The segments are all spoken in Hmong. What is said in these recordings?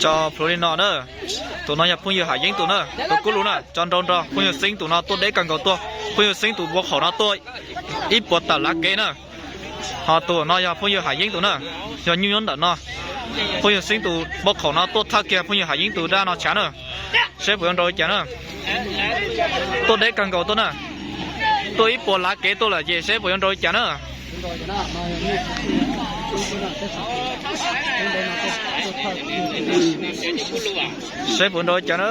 Tso plhuav li no na. Tus no yog phooj ywg Ham Yeeb tus na, tus kub lug na, tso nrau nrog phooj ywg Xeeb tus no tuaj deb kawg nkaus tuaj. Phooj ywg Xeeb tus npau qhauv no tuaj ib puas tawm lav kev na. Ho tus no yog phooj ywg Ham Yeeb tus na, yog nyuj nyob ntawm no. Phooj ywg Xeeb tus npau qhauv no tuaj thawj kiag phooj ywg Ham Yeeb tus dab no tshav na. Saib puas yuav nrau li cas na. Tuaj deb kawg nkaus tuaj na. Tuaj ib puas lav kev tuaj lawm ces saib puas yuav nrau li cas na. Saib puas nrau li cas na.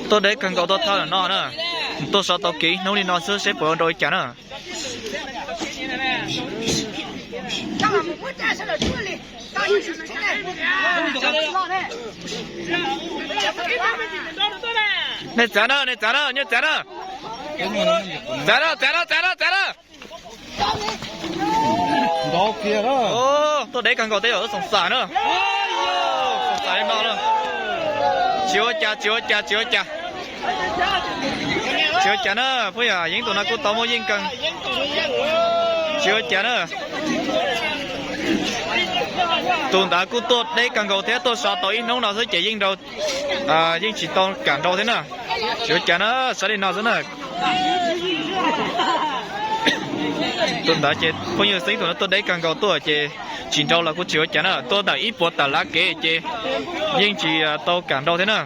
Tuaj deb kawg nkaus tuaj thawj no na. Tuaj so tau kev ib hnub li no xwb saib puas yuav nrau li cas na. Nej txav na, nej txav na, nej txav na. Txav na, txav na, txav na, txav na. Tuaj deb kawg nkaus tej yam xoom xaim na. Xoom xaim li no na. Tsis ua cas, tsis ua cas, tsis ua cas. Tsis ua cas na, phooj ywg Yeeb tus no kuj tau muaj yeej kawg. Tsis ua cas na. Tus ntawd kuj tuaj deb kawg nkaus thiab, tuaj so tau ib hnub no xwb ces yeej nrau, yeej tsis tau kam nrau thiab na. Tsis ua cas na, saib li no xwb na. Tus ntawd ces phooj ywg Xeeb tus no tuaj deb kawg nkaus tuaj ces tsis nrau los kuj tsis ua cas na, tuaj ntawm ib puas tawm lav kev ces yeej tsis tau kam nrau thiab na.